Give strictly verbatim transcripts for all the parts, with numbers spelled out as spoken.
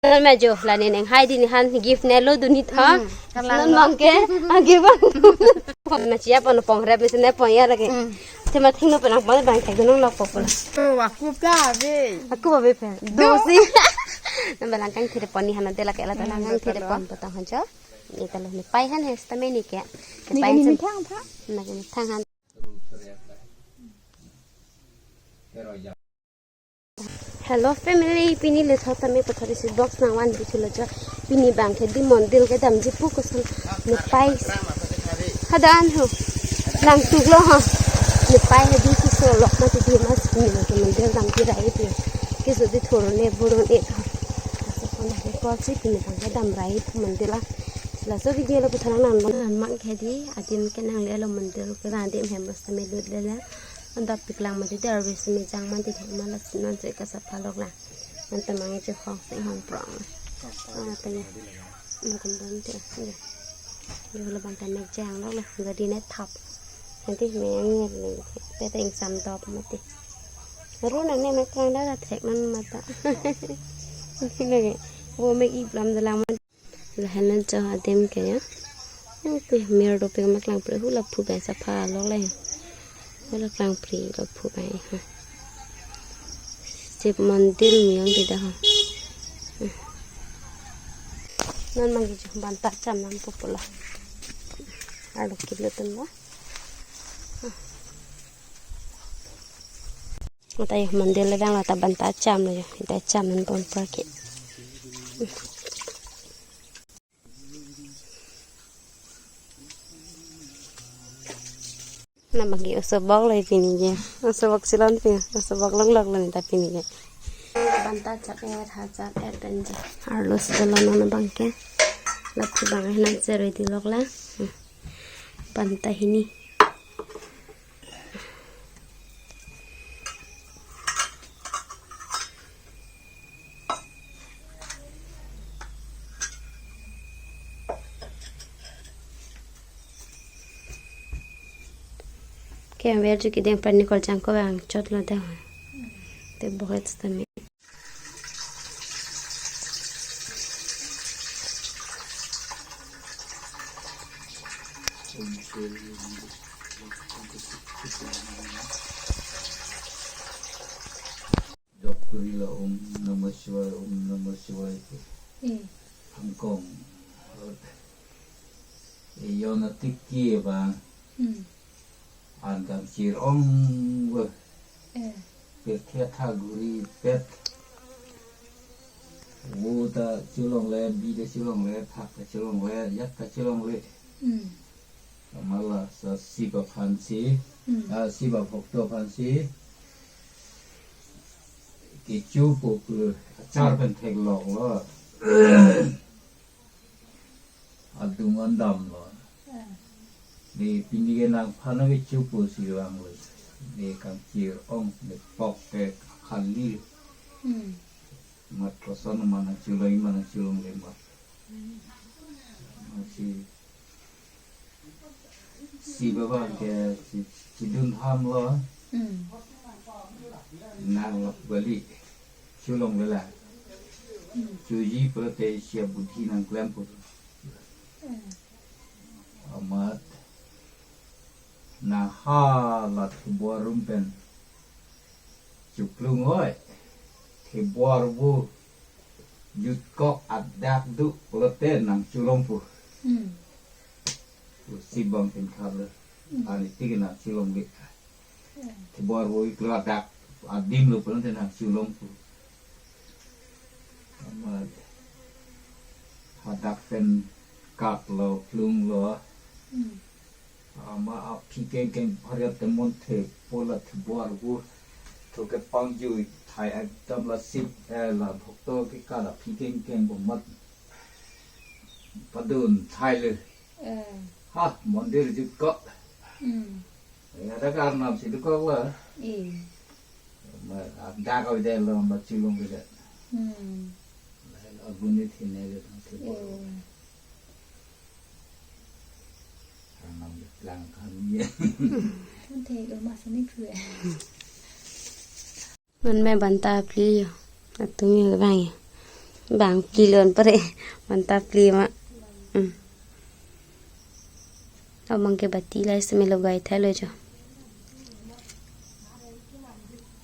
Non ma jo, la ne neng hai di ne han gift ne lo dun hit ha. Hmm, kalang Non lo. Bang ke, a gift bang. Pon na chia pon pon rep mesen ne pon ya lagi. Hmm. Tema thing no penang pon bang thek dunong lok popol. Oh, aku ka be. Aku ba be phe. Do si. Nang balang kang thire pon ni han de la ke la ta lang kang thire pon patang han jo. Ni ta lo ni pai han he sta me ni ke. Ke Ni pai ni han. Ni thang tha. Na ke ni thang han. Hello family, pini le thot tame pathari si box nang van di thulo jo. Pini bang ke di mondir kedam ji pu koson ne pai. Hadan ho. Lang tuk lo ha. Ne pai he di kiso lok ma di mas pini ke mondir dam ti rai pi. Kiso di thoro ne buru ne ha. Asa kona he ko si pini bang kedam rai pu mondir la. Laso video lo pathari nang nang mang ke di adim ke nang le lo mondir ke adim he mas tame lut le le. Anta piklang mati der wis mejang mati thek ma la sinon je kasa phalok la. Anta mangi je hong sing hong prong. Anta ya. Makan bon te. Ya. Yo la banta mejang lok la. Gadi ne thap. Nanti me angir ni. Te te ingsam dop mati. Ru nang ne mek prang da thek non mata. Lagi. Wo mek ip lam dalang mati. Lahen lo jo adim ke ya. Yang pi mir do pe ma klang pri hula phu bai sa pha lo le. Hula klang pri lo phu bai ha. Sip mondir mi yang di da ha. Non mangi jo banta cham nang popol la. Alo kilo tun lo. Anta yo mondir le dang la ta banta cham lo yo. Anta cham non pon por ke. Na bang ke oso bok lo pini ke. Oso bok silon pi. Oso bok long lok lo ni ta pini ke. Banta chap er ha chap er pen je. Arlo selo non bang ke. La phu bang he nang se ready lok la. Hmm. Banta hini. Ke ver ju kideng pani kol jangko vang chot lo de. Te bohet tame. Jok kuri la Om Namah Shivaya, Om Namah Shivaya. Hmm. Hangkong. Eyon atiki bang. Hmm. An kangchir ong ve. Eh. Pirthe athak guri pet. Vo ta chelongle, bi ta chelongle, thak ta chelongle, yak ta chelongle. Hmm. Amala sa Shiva aphansi, Hmm. ah, Shiva bhokto aphansi. Kecho po pu achar pen theklok lo. Adung andam lo. Eh. Ni pini ke nangphan ke chupu si vang lo. Ni kangchir ong ni pok ke khali. Hmm. Mat koson ma nangchelong ma nangchelongle mat. Hmm. Masi si baba ke si, si dun ham lo. Hmm. Nang lok bali. Chelongle la. Hmm. Chuji prote sia budhi nangklem pu. Hmm. Amat nang hala thibor rum pen. Chuklung oi. Thibor bu jutkok adak do pulote nangchelong pu. Hmm. Pu si bang pen khalo. Hmm. Ani tik nangchelongle. Hmm. Thibor bu iklo adak adim lo pulote nangchelong pu. Amat hadak pen kak lo, plung lo. Hmm. Ama aphi kengkeng phariat temon the pola thibor bu. Thu kepangju thai ekdam la sip, eh, la bhokto ke kala aphi kengkeng bu mat. Padun thai le. Eh. Ha, mondir jutkok. Hmm. Ya, ada karnam si dukok la. Iya. Ma, ada kau de lo, ma chelongle. Hmm. La, la bunit hine le tang thibor. Iya. Karnam lang kami. Hmm. Kan the lo ma sini phu. Non me banta phli yo. Atum yo bang yo. Bang pli lon pare, manta pli ma. Hmm. Abang ke bati lahai seme logai thailo jo.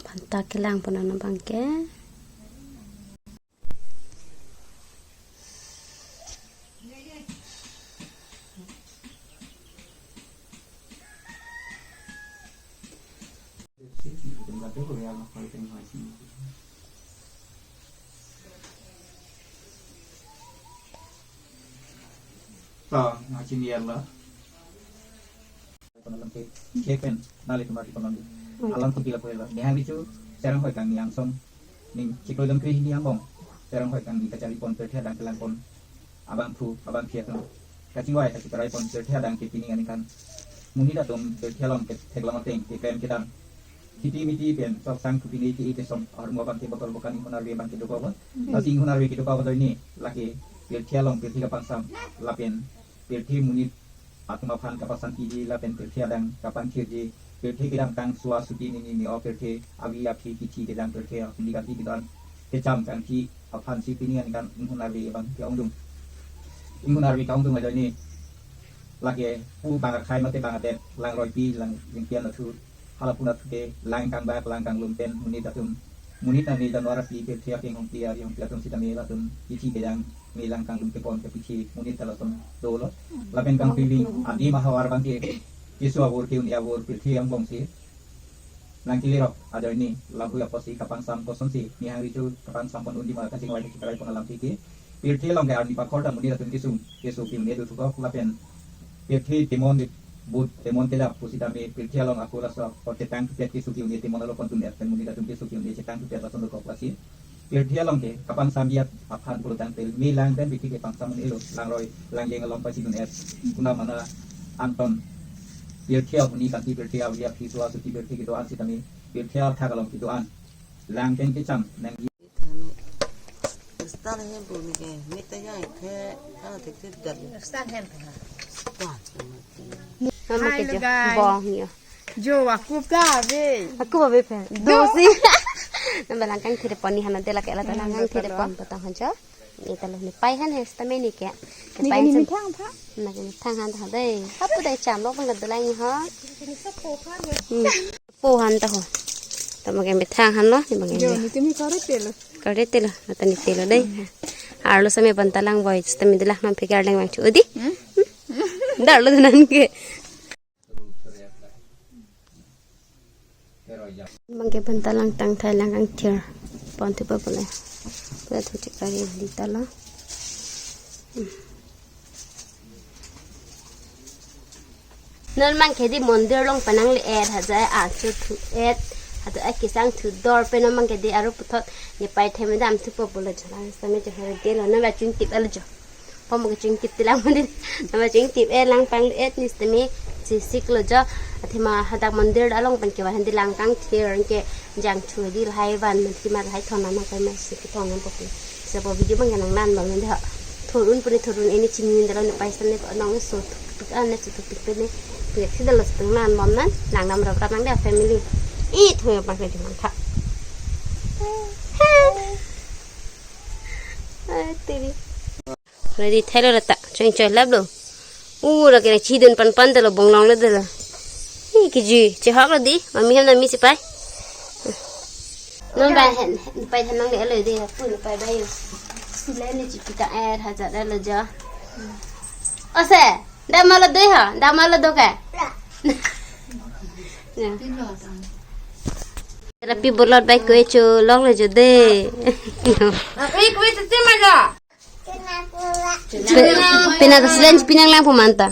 Manta kelang pon non abang ke. To, ngachin yar lo. Kono lam ke, ke pen, nali tumar di kono di. Alam kopi lapu elo. Nihang richu, Serang Hoi Kangni angsong. Ning, chiklo dam kri hini angbong. Serang Hoi Kangni kachari pon, pirthe adang kelang pon. Abangphu, abangphi atum kachingvai, kachiparai pon pirthe adang ke pining aningkan. Monit atum pirthe along ke theklong ateng, keklem kedam, khiti miti pen sok sang thupine ke-e kesom ahormu abang ke botol bokan inghun arve abang ke dopo bot. Hmm. Lasi inghun arve kedopo bot ajoine lake pirthe along pirthe kapangsam lapen pirthe monit atum aphan kapasantiji lapen pirthe adang kapangthirji, pirthe kedamtang sua suti nini ne-o pirthe, avi aphi kithi kejang pirthe, aphi kati kedo-an kecham kangthi aphansi pining aningkan inghun arve abang ke-ongdung. Inghun arve ke-ongdung ajoine lake pu bang akhai mate bang adet, lang roipi, lang jengpian athu, halapu athu ke lang kangbak lang kanglum pen monit atum, monit nangni January pi pirthe aking hongpi ari hongpi atum sitame latum kithi kejang me lang kanglum kepon kepithi monit ta lason dolo. Lapen kangpiving adim ahavar abang ke keso avur ke-un-e avur pirthe angbongsi nangkele rok ajoine lahui apotsi kapangsam kosonsi nihang richu kapangsam pon unji ma kachingvai kachiparai pon alam ke. Pirthe along ke arni pakhor ta monit atum kesung keso ke-un-e do thukok lapen pirthe temon but temon kedap pusitame pirthe along ako laso apot chetang thupet keso ke-un-e temon alo pon dun-et pen monit atum keso ke-un-e chetang thupet lason dokok lasi. Pirthe along ke kapangsam-et aphan pulotangte me lang pen pirthe kepangsam un-elo, lang roi lang jeng along pachidun-et. Kuna mana anton pirthe ahuni kanti pirthe avi aphi sua suti pirthe kedo-an sitame pirthe athak along kedo-an lang pen kecham nang Stand hem pu ni ke, mita yang ke, ah, tik tik gal. Stand hem pu ha. Stand hem. Mama ke jo, bong yo. Jo, aku ta ave. Aku ave pen. Do si. Nang balang kangthir pon ni hana dela ke la ta lang kangthir pon patang haja. Ni ta lo ni pai han he sitame ni ke. Ni pai ni han mithang tha. Na ke mithang han tha dei. Apu dei cham lo pang dela ni ha. Ni sa po kha. Hmm. Po han ta ho. Ta ma ke methang han lo, ni ma ke. Jo, ni tumi kare telo. Kare telo, ata ni telo dei. Arlo sitame banta lang boy, sitame dilak nam phikar lang bang chu. Odi? Hmm? Darlo nan ke. Bang ke banta lang tang thai lang kangthir. Pon tu pa pole. Pula tu chikari di ta lo. Hmm. Non bang ke di mondir along penang le-et haja, achu thu-et, hatu akesang thu dor pen non bang ke di aro puthot ne pai theme dam thu po pulo jala sitame jo hore de lo, non ba chingtip alo jo. Pom ke chingtip ti lang mandi, non ba chingtip e lang pang le-et ni sitame chisik lo jo, athema hadak mondir along pen ke ba handi lang kangthir ke jang thu di lahai van man ki ma lahai thon nama kai ma si ki thon nam po. Sabo video bang nang nan bang de ha. Thurun puni thurun ini chini dalo ne paisa ne ko nong so tuk tuk an ne tuk tuk pene. Pek si dalo tuk nan bom nan nang nam rap rap nang de family. I thu bang ke jumang tha. Ai tiri. Ready thailo rata. Cheng cheng lap lo. Ura ke chidun pan pan dalo bonglong le dalo. Hi kiji, chehak lo di, mami hem na mi si pai. Non bai hen, pai hen nang le alo di, pu ni pai bai yo. Sile ni chipika er hajar alo jo. Ose, dam alo doi ha, dam alo do ke. Ya. Rapi bolot bai kue cho long le jo de. Ui kue tete ma jo. Pe-, pina ta silen pinang lang pemanta.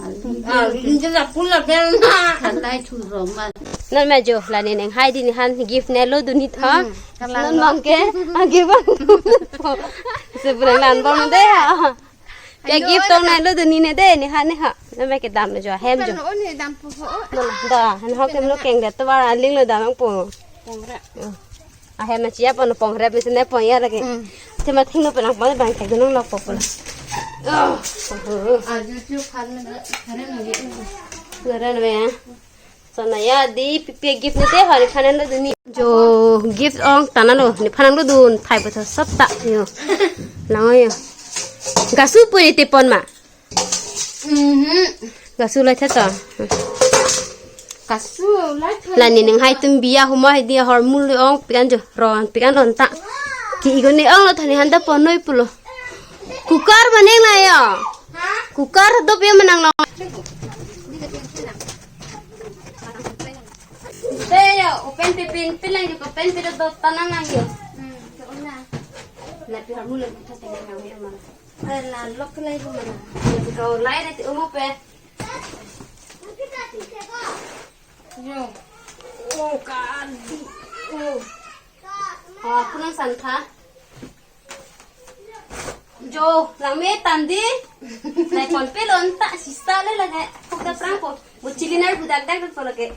Ah, ini je la pula bel na. Kalai thu roma. Non ma jo la ne neng hai di ni han gift ne lo dun ni tha. Hmm, kalai non lo. Mang ke, ah, gift bang. Sebulan lan bang de ha. Ya ayo, gift tong na lo dun ni ne de ni han ne ha. Non ma ke dam lo jo hem jo. Kan lo ni dam pu ho. Non da han ho kem lo keng de to ba ling lo dam ang pu. Keng ra. Hmm. Ahem na chia pon pong rep ni sene pon ya lagi. Hmm. Tema thing no penang pon bang thek dunung nok popula. Oh. Aju chu khan na khan na ye. Ngara na ya. Sana ya di pipi gift ne te hari phanan lo duni. Jo gift ong tana lo ni phanan lo dun thai bata sat ta yo. Lang yo. Gasu puri te pon ma. Mhm. Gasu lai tha ta. Gasu lai tha. La ni ning hai tum biya huma hai di hormu lo ong pikan jo ron pikan ron ta. Ki igo ni ong lo thani handa pon noi pulo. Cooker maneng la yo. Cooker dop yo manang lo. Pe yo, open pe pin, pin lang yo, open pe do tanan lang yo. Hmm, to na. Na pi hormu lo ta teng lang yo ma. Ala lok lai ko mana. Ko lai de ti umu pe. Yo. Oh, kadi. Oh. Oh, kunang santha. Jo, lang me tandi. Nai pon pe lon ta sisa le lage. Kok da prang ko. Mo chili nar budak dak ko lage.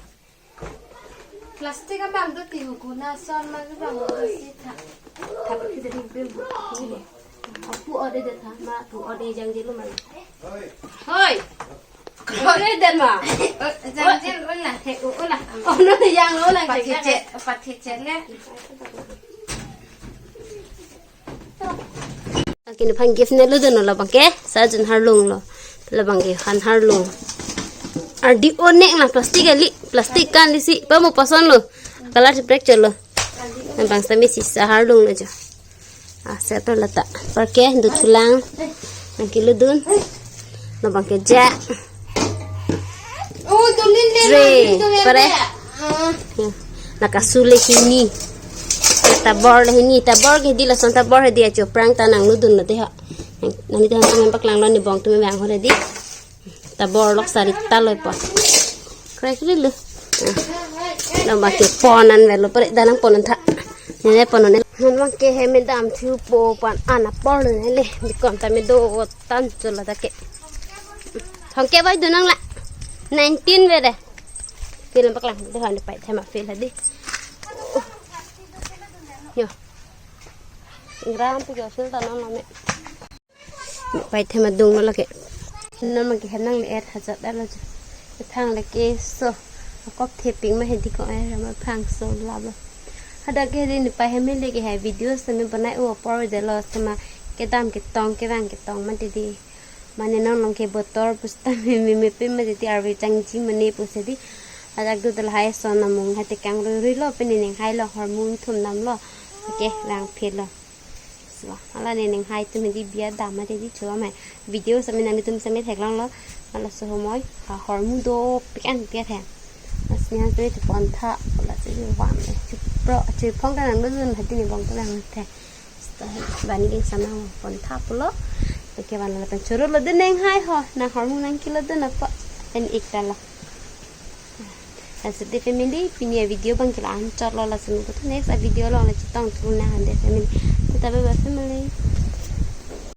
Plastic abang do ti huku na son ma abang do si tha. Tha pa kita di bil bu. Apu ode de tha ma tu ode jang jelu ma. Hoi. Ode de ma. Jang jelu la. He u la. Oh no yang lo lang. Pathi che, pathi che le. Kini phan gift ne lo dun lo labang ke, sa jun harlung lo. Labang ke han harlung. Ardi onek na plastic ali, plastic kan lisi, pa mo pason lo. Color si break cholo. Labang sa me sisa harlung lo jo. Ah, set lo ta. Parke, dut pulang. Nang kilo dun. Labang ke ja. Oh, tunin le. Tre, pare. Ah. Ya. Naka sule hini. Tabor le hini, tabor ke di lason tabor he di acho prang ta nang nudun lo te ha. Nang ni ta nang paklang lo ni bong tu me bang ho le di. Tabor lok sari ta lo po. Kre kre lo. Nang ba ke ponan velo pare danang ponan tha. Ne ponan ne. Nang bang ke he me dam thiu po pan ana por le ne le. Bikon ta me do tan chula ta ke. Thong ke bai dunang la. Nineteen vere. Film paklang de han pai thema film di. Yo. Ingram pu jo film ta nang me. Pai thema dung lo lake. Nang ke henang le et hajat dalo jo. Thang le ke so. Akop theping ma hedi ko ai rama phang so labo. Hadak ke hedi ni pai hemi le ke hai video semi banai o por de lo sema kedam ketong kevang ketong ma didi. Mane nonglong ke botor pusita me me me pe ma didi arve changji mane pusi di. Ajak dudal hai son amung hai tekang rui rui lo pini ning hai lo hormone thum nam lo. Oke, lang phit lo. So, ala ne ning hai tum di biya dam ma didi chua mai. Video sami nani tum sami theklong lo. Ala so homoi ha hormone do pikan piya the. Mas ni han tu pon tha la si wan le. Chupro chuphong kan nang dun hati ni bong tu lang the. Bani ding sana pon tha pulo. Oke, bana lapen churu lo dun neng hai ho. Na hormone nang kilo dun apa. En ik ta lo. Laso de family, pini a video bang kila an chot lo laso nu. Next a video lo na chetong thu na han de family. Tata bye bye family.